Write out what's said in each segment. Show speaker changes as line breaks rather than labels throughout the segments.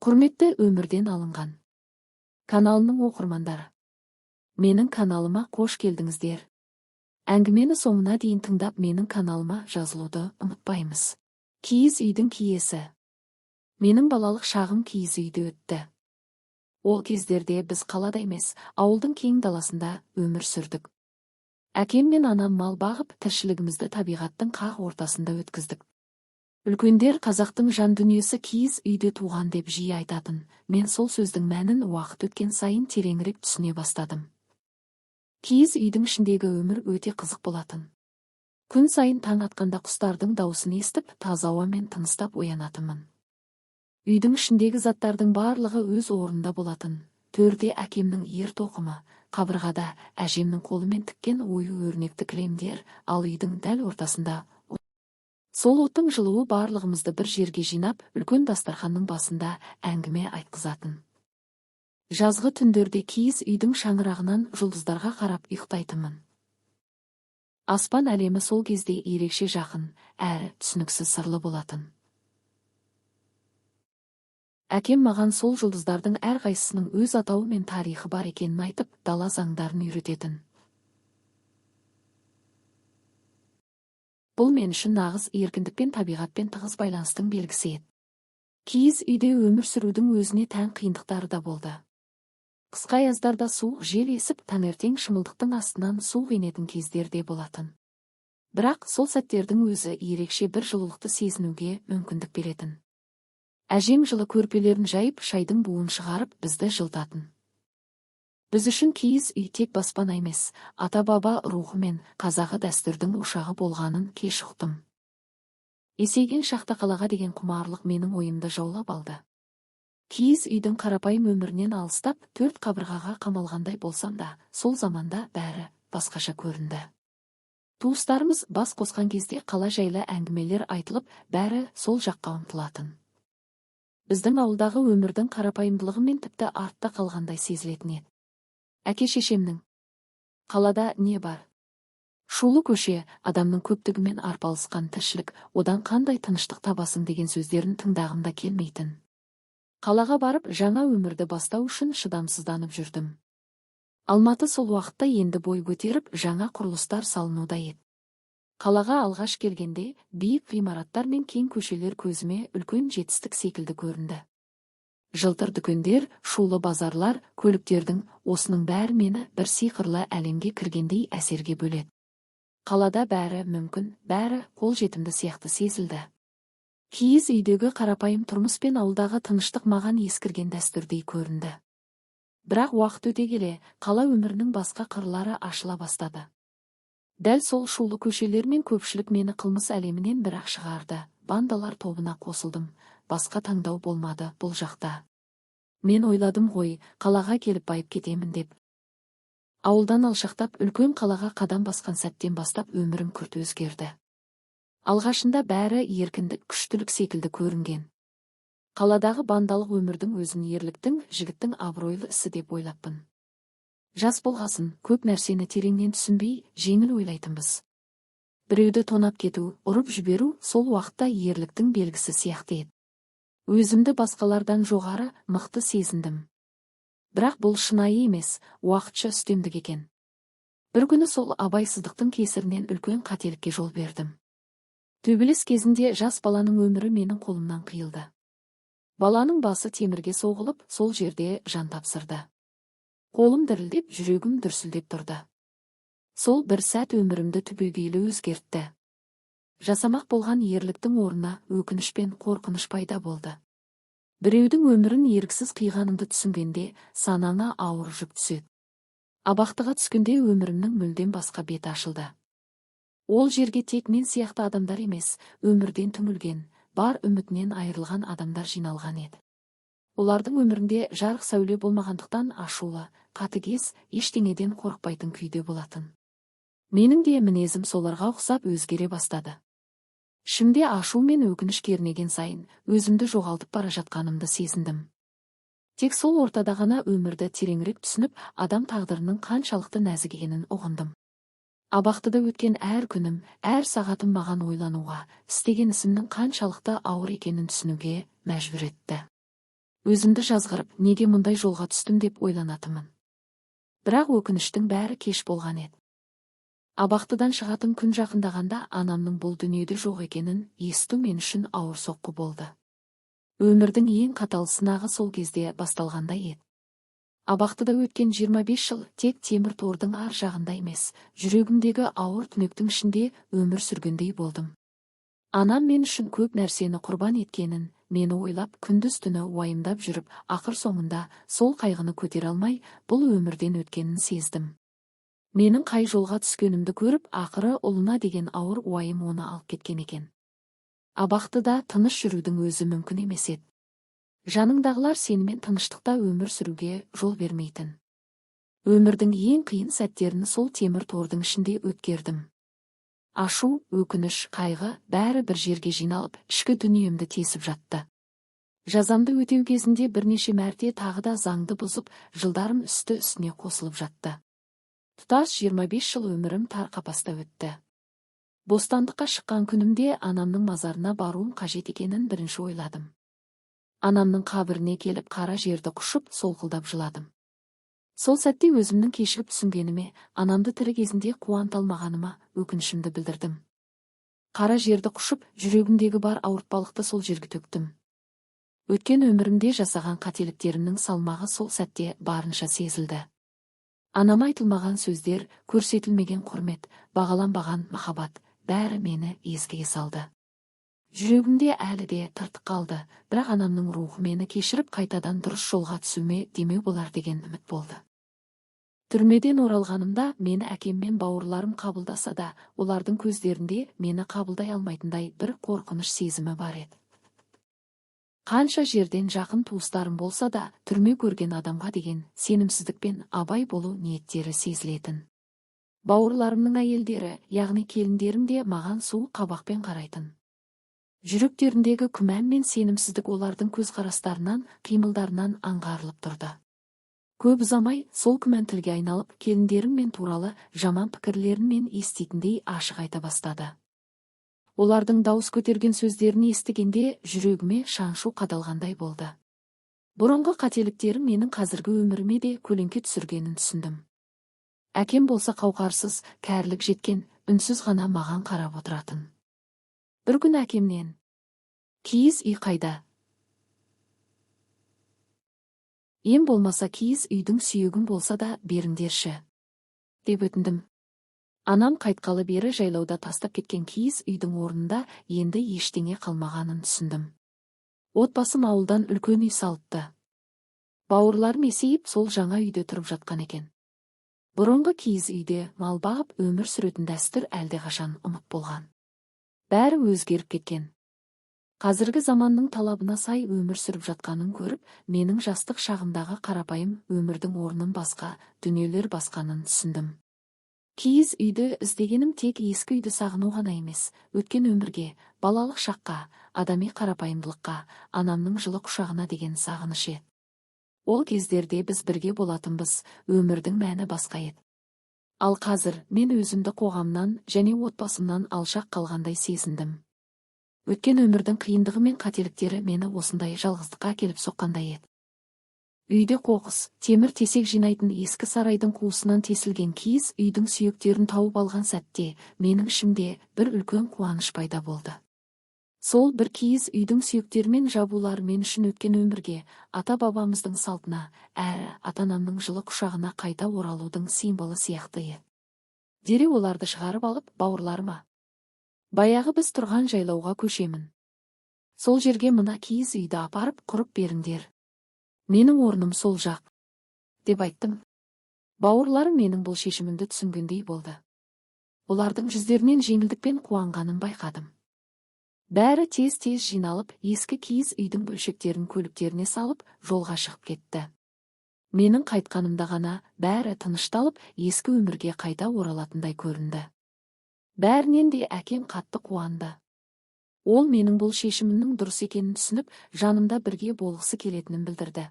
Құрметті Өмірден алынған каналының оқырмандары, менің каналыма қош келдіңіздер. Әңгімені соңына дейін тыңдап, менің каналыма жазылуды ұмытпаймыз. Киіз үйдің киесі. Менің балалық шағым киіз үйде өтті. Ол кездерде біз қалада емес, ауылдың кең даласында өмір сүрдік. Әкем мен анам мал бағып, тіршілігімізді табиғаттың қақ ортасында өткіздік. Үлкендер қазақтың жан дүниесі киіз үйде туған деп жиі айтатын. Мен сол сөздің мәнін уақыт өткен сайын тереңірек түсіне бастадым. Киіз үйдің ішіндегі өмір өте қызық болатын. Күн сайын таң атқанда құстардың даусын естіп, таза ауамен тыныстап оянатынмын. Үйдің ішіндегі заттардың барлығы өз орнында болатын. Төрде әкемнің ер тоқымы, қабырғада әжемнің қолымен тіккен ою өрнекті кілемдер, ал үйдің дәл ортасында сол оттың жылуы барлығымызды бір жерге жинап, үлкен дастарханның басында әңгіме айтқызатын. Жазғы түндерде киіз үйдің шаңырағынан жұлдыздарға қарап ұйықтайтынмын. Аспан әлемі сол кезде ерекше жақын, әрі түсініксіз сырлы болатын. Әкем маған сол жұлдыздардың әрқайсысының өз атауы мен тарихы бар екенін айтып, дала заңдарын үйрететін. Бұл мен үшін нағыз еркіндік пен табиғатпен тығыз байланыстың белгісі еді. Киіз үйде өмір сүрудің өзіне тән қиындықтары да болды. Қысқы аяздарда суық жел есіп, таңертең шымылдықтың астынан суық енетін кездер де болатын. Бірақ сол сәттердің өзі ерекше бір жылулықты сезінуге мүмкіндік беретін. Әжем жылы көрпелерін жайып, шайдың буын шығарып, бізді жылытатын. Біз үшін киіз үй тек баспана емес, ата-баба рухы мен қазақы дәстүрдің ошағы болғанын кеш ұқтым. Есейген шақта қалаға деген құмарлық менің ойымды жаулап алды. Киіз үйдің қарапайым өмірінен алыстап, төрт қабырғаға қамалғандай болсам да, сол заманда бәрі басқаша көрінді. Туыстарымыз бас қосқан кезде қала жайлы әңгімелер айтылып, бәрі сол жаққа ұмтылатын. Біздің ауылдағы өмірдің қарапайымдылығы мен тіпті артта қалғандай сезілетін еді. Әке шешемнің қалада не бар? Шулы көше, адамның көптігімен арпалысқан тіршілік, одан қандай тыныштық табасың деген сөздерін тыңдағым да келмейтін. Қалаға барып, жаңа өмірді бастау үшін шыдамсызданып жүрдім. Алматы сол уақытта енді бой көтеріп, жаңа құрылыстар салынуда еді. Қалаға алғаш келгенде, биік ғимараттар мен кең көшелер көзіме үлкен жетістік секілді көрінді. Жылтыр дүкендер, шулы базарлар, көліктердің осының бәрі мені бір сиқырлы әлемге кіргендей әсерге бөледі. Қалада бәрі мүмкін, бәрі қолжетімді сияқты сезілді. Киіз үйдегі қарапайым тұрмыс пен ауылдағы тыныштық маған ескірген дәстүрдей көрінді. Бірақ уақыт өте келе, қала өмірінің басқа қырлары ашыла бастады. Дәл сол шулы көшелер мен көпшілік мені қылмыс әлемінен бірақ шығарды. Бандалар тобына қосылдым. Басқа таңдау болмады бұл жақта. Мен ойладым ғой, қалаға келіп байып кетемін деп. Ауылдан алшақтап, үлкен қалаға қадам басқан сәттен бастап өмірім күрт өзгерді. Алғашында бәрі еркіндік, күштілік секілді көрінген. Қаладағы бандалық өмірдің өзін ерліктің, жігіттің абыройлы ісі деп ойлаппын. Жас болғасын, көп нәрсені тереңнен түсінбей, жеңіл ойлайтынбыз. Біреуді тонап кету, ұрып жіберу сол уақытта ерліктің белгісі сияқты еді. Өзімді басқалардан жоғары, мықты сезіндім. Бірақ бұл шынайы емес, уақытша үстемдік екен. Бір күні сол абайсыздықтың кесірінен үлкен қателікке жол бердім. Төбелес кезінде жас баланың өмірі менің қолымнан қиылды. Баланың басы темірге соғылып, сол жерде жан тапсырды. Қолым дірілдеп, жүрегім дүрсілдеп тұрды. Сол бір сәт өмірімді түбегейлі өзгертті. Жасамақ болған ерліктің орнына өкініш пен қорқыныш пайда болды. Біреудің өмірін еріксіз қиғаныңды түсінгенде санаңа ауыр жүк түседі. Абақтыға түскенде өмірімнің мүлдем басқа беті ашылды. Ол жерге тек мен сияқты адамдар емес, өмірден түңілген, бар үмітінен айырылған адамдар жиналған еді. Олардың өмірінде жарық сәуле болмағандықтан ашулы, қатыгез, ештеңеден қорықпайтын күйде болатын. Менің де мінезім соларға ұқсап өзгере бастады. Ішімде ашу мен өкініш кернеген сайын өзімді жоғалтып бара жатқанымды сезіндім. Тек сол ортада ғана өмірді тереңірек түсініп, адам тағдырының қаншалықты нәзік екенін ұғындым. Абақтыда өткен әр күнім, әр сағатым маған ойлануға, істеген ісімнің қаншалықты ауыр екенін түсінуге мәжбүр етті. Өзімді жазғырып, неге мұндай жолға түстім деп ойланатынмын. Бірақ өкініштің бәрі кеш болған еді. Абақтыдан шығатын күн жақындағанда анамның бұл дүниеде жоқ екенін есту мен үшін ауыр соққы болды. Өмірдің ең қатал сынағы сол кезде басталғандай еді. Абақтыда өткен 25 жыл тек темір тордың ар жағында емес, жүрегімдегі ауыр түнектің ішінде өмір сүргендей болдым. Анам мен үшін көп нәрсені құрбан еткенін, мені ойлап, күндіз-түні уайымдап жүріп, ақыр соңында сол қайғыны көтере алмай, бұл өмірден өткенін сездім. Менің қай жолға түскенімді көріп, ақыры ұлына деген ауыр уайым оны алып кеткен екен. Абақтыда тыныш жүрудің өзі мүмкін емес еді. Жаныңдағылар сенімен тыныштықта өмір сүруге жол бермейтін. Өмірдің ең қиын сәттерін сол темір тордың ішінде өткердім. Ашу, өкініш, қайғы бәрі бір жерге жиналып, ішкі дүниемді тесіп жатты. Жазамды өтеу кезінде бірнеше мәрте тағы да заңды бұзып, жылдарым үсті-үстіне қосылып жатты. Тұтас 25 жыл өмірім тар қапаста өтті. Бостандыққа шыққан күнімде анамның мазарына баруым қажет екенін бірінші ойладым. Анамның қабіріне келіп қара жерді құшып, солқылдап жыладым. Сол сәтте өзімнің кешігіп түсінгеніме, анамды тірі кезінде қуанта алмағаныма өкінішімді білдірдім. Қара жерді құшып, жүрегімдегі бар ауыртпалықты сол жерге төктім. Өткен өмірімде жасаған қателіктерімнің салмағы сол сәтте барынша сезілді. Анама айтылмаған сөздер, көрсетілмеген құрмет, бағаланбаған махаббат, бәрі мені езгіге салды. Жүрегімде әлі де тыртық қалды, бірақ анамның рухы мені кешіріп қайтадан дұрыс жолға түсуіме демеу болар деген үміт болды. Түрмеден оралғанымда мені әкем мен бауырларым қабылдаса да, олардың көздерінде мені қабылдай алмайтындай бір қорқыныш сезімі бар еді. Қанша жерден жақын туыстарым болса да, түрме көрген адамға деген сенімсіздікпен абай болу ниеттері сезілетін. Бауырларымның әйелдері, яғни келіндерім де маған суық қабақпен қарайтын. Жүректеріндегі күмән мен сенімсіздік олардың көзқарастарынан, қимылдарынан аңғарылып тұрды. Көп ұзамай, сол күмән тілге айналып, келіндерім мен туралы жаман пікірлерін мен еститіндей ашық айта бастады. Олардың дауыс көтерген сөздерін естігенде жүрегіме шаншу қадалғандай болды. Бұрынғы қателіктерім менің қазіргі өміріме де көлеңке түсіргенін түсіндім. Әкем болса қауқарсыз, кәрілік жеткен, үнсіз ғана маған қарап отыратын. Бір күні әкемнен: «Киіз үй қайда? Ең болмаса киіз үйдің сүйегін болса да беріңдерші», деп өтіндім. Анам қайтқалы бері жайлауда тастап кеткен киіз үйдің орнында енді ештеңе қалмағанын түсіндім. Отбасым ауылдан үлкен үй салыпты. Бауырларым есейіп, сол жаңа үйде тұрып жатқан екен. Бұрынғы киіз үйде мал бағып өмір сүретін дәстүр әлдеқашан ұмыт болған. Бәрі өзгеріп кеткен. Қазіргі заманның талабына сай өмір сүріп жатқанын көріп, менің жастық шағымдағы қарапайым өмірдің орнын басқа, дүниелер басқанын түсіндім. Киіз үйді іздегенім тек ескі үйді сағыну ғана емес, өткен өмірге, балалық шаққа, адами қарапайымдылыққа, анамның жылы құшағына деген сағыныш еді. Ол кездерде біз бірге болатынбыз, өмірдің мәні басқа еді. Ал қазір мен өзімді қоғамнан және отбасымнан алшақ қалғандай сезіндім. Өткен өмірдің қиындығы мен қателіктері мені осындай жалғыздыққа әкеліп соққандай еді. Үйде қоқыс, темір тесек жинайтын ескі сарайдың қуысынан тесілген киіз үйдің сүйектерін тауып алған сәтте менің ішімде бір үлкен қуаныш пайда болды. Сол бір киіз үйдің сүйектерімен жабулары мен үшін өткен өмірге, ата-бабамыздың салтына, әрі ата-анамның жылы құшағына қайта оралудың символы сияқты еді. Дереу оларды шығарып алып, бауырларыма: «Баяғы біз тұрған жайлауға көшемін. Сол жерге мына киіз үйді апарып құрып беріңдер. Менің орным сол жақ», деп айттым. Бауырларым менің бұл шешімімді түсінгендей болды. Олардың жүздерінен жеңілдікпен қуанғанын байқадым. Бәрі тез-тез жиналып, ескі киіз үйдің бөлшектерін көліктеріне салып, жолға шығып кетті. Менің қайтқанымда ғана бәрі тынышталып, ескі өмірге қайта оралатындай көрінді. Бәрінен де әкем қатты қуанды. Ол менің бұл шешімімнің дұрыс екенін түсініп, жанымда бірге болғысы келетінін білдірді.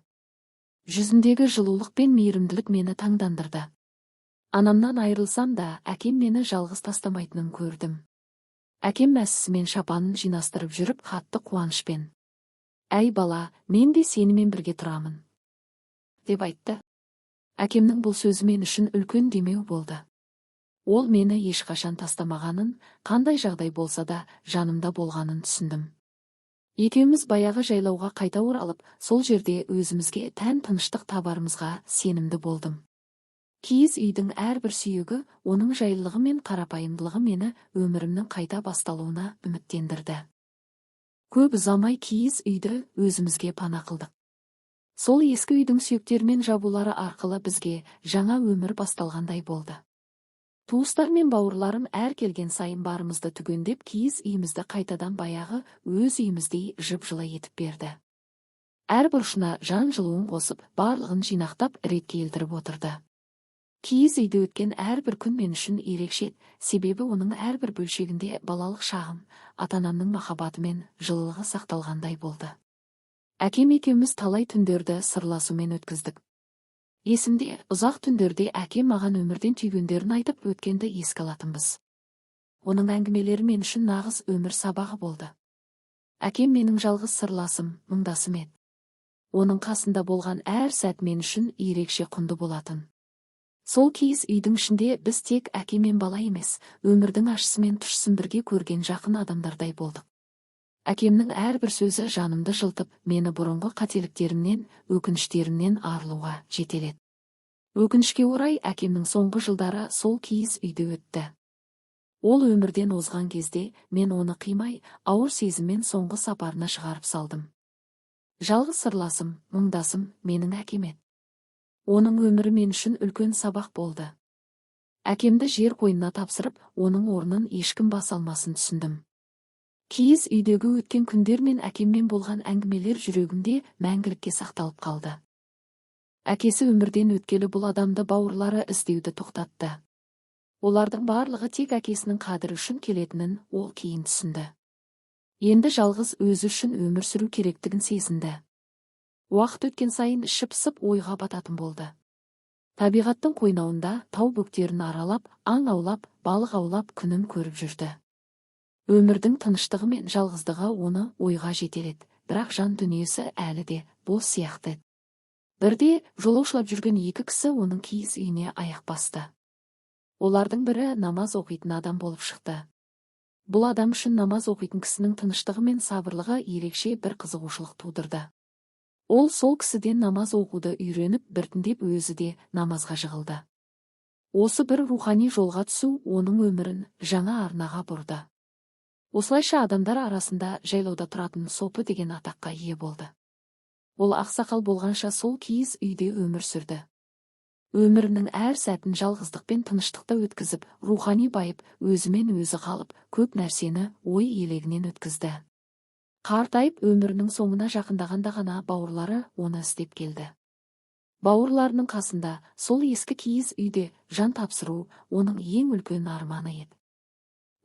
Жүзіндегі жылулық пен мейірімділік мені таңдандырды. Анамнан айырылсам да, әкем мені жалғыз тастамайтынын көрдім. Әкем мәсісімен шапанын жинастырып жүріп, қатты қуанышпен: «Әй бала, мен де сенімен бірге тұрамын», – деп айтты. Әкемнің бұл сөзі мен үшін үлкен демеу болды. Ол мені ешқашан тастамағанын, қандай жағдай болса да жанымда болғанын түсіндім. Екеуміз баяғы жайлауға қайта оралып, сол жерде өзімізге тән тыныштық табарымызға сенімді болдым. Киіз үйдің әрбір сүйегі, оның жайлылығы мен қарапайымдылығы мені өмірімнің қайта басталуына үміттендірді. Көп ұзамай киіз үйді өзімізге пана қылдық. Сол ескі үйдің сүйектерімен жабулары арқылы бізге жаңа өмір басталғандай болды. Туыстар мен бауырларым әр келген сайын барымызды түгендеп, киіз үйімізді қайтадан баяғы өз үйіміздей жып-жылы етіп берді. Әр бұрышына жан жылуын қосып, барлығын жинақтап, ретке келтіріп отырды. Киіз үйде өткен әрбір күн мен үшін ерекше, себебі оның әрбір бөлшегінде балалық шағым, ата-анамның махаббаты мен жылылығы сақталғандай болды. Әкем екеуміз талай түндерді сырласумен өткіздік. Есімде, ұзақ түндерде әкем маған өмірден түйгендерін айтып, өткенді еске алатынбыз. Оның әңгімелері мен үшін нағыз өмір сабағы болды. Әкем менің жалғыз сырласым, мұңдасым еді. Оның қасында болған әр сәт мен үшін ерекше құнды болатын. Сол киіз үйдің ішінде біз тек әке мен бала емес, өмірдің ащысы мен тұщысын бірге көрген жақын адамдардай болдық. Әкемнің әрбір сөзі жанымды жылытып, мені бұрынғы қателіктерімнен, өкініштерімнен арылуға жетеледі. Өкінішке орай, әкемнің соңғы жылдары сол киіз үйде өтті. Ол өмірден озған кезде мен оны қимай, ауыр сезіммен соңғы сапарына шығарып салдым. Жалғыз сырласым, мұңдасым менің әкем еді. Оның өмірі мен үшін үлкен сабақ болды. Әкемді жер қойнына тапсырып, оның орнын ешкім баса алмасын түсіндім. Киіз үйдегі өткен күндер мен әкеммен болған әңгімелер жүрегімде мәңгілікке сақталып қалды. Әкесі өмірден өткелі бұл адамды бауырлары іздеуді тоқтатты. Олардың барлығы тек әкесінің қадірі үшін келетінін ол кейін түсінді. Енді жалғыз өзі үшін өмір сүру керектігін сезінді. Уақыт өткен сайын іші пысып, ойға бататын болды. Табиғаттың қойнауында тау бөктерін аралап, аң аулап, балық аулап күнін көріп жүрді. Өмірдің тыныштығы мен жалғыздығы оны ойға жетеледі, бірақ жан дүниесі әлі де бос сияқты. Бірде жолаушылап жүрген екі кісі оның киіз үйіне аяқ басты. Олардың бірі намаз оқитын адам болып шықты. Бұл адам үшін намаз оқитын кісінің тыныштығы мен сабырлығы ерекше бір қызығушылық тудырды. Ол сол кісіден намаз оқуды үйреніп, біртіндеп өзі де намазға жығылды. Осы бір рухани жолға түсу оның өмірін жаңа арнаға бұрды. Осылайша адамдар арасында жайлауда тұратын сопы деген атаққа ие болды. Ол ақсақал болғанша сол киіз үйде өмір сүрді. Өмірінің әр сәтін жалғыздық пен тыныштықта өткізіп, рухани байып, өзімен өзі қалып, көп нәрсені ой елегінен өткізді. Қартайып, өмірінің соңына жақындағанда ғана бауырлары оны іздеп келді. Бауырларының қасында сол ескі киіз үйде жан тапсыру оның ең үлкен арманы еді.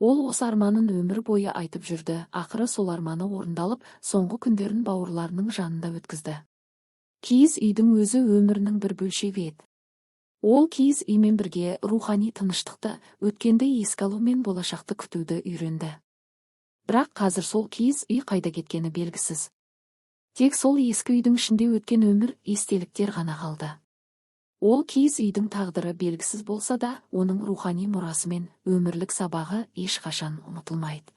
Ол осы арманын өмір бойы айтып жүрді, ақыры сол арманы орындалып, соңғы күндерін бауырларының жанында өткізді. Киіз үйдің өзі өмірінің бір бөлшегі еді. Ол киіз үймен бірге рухани тыныштықты, өткенді еске алу мен болашақты күтуді үйренді. Бірақ қазір сол киіз үй қайда кеткені белгісіз. Тек сол ескі үйдің ішінде өткен өмір естеліктер ғана қалды. Ол киіз үйдің тағдыры белгісіз болса да, оның рухани мұрасы мен өмірлік сабағы ешқашан ұмытылмайды.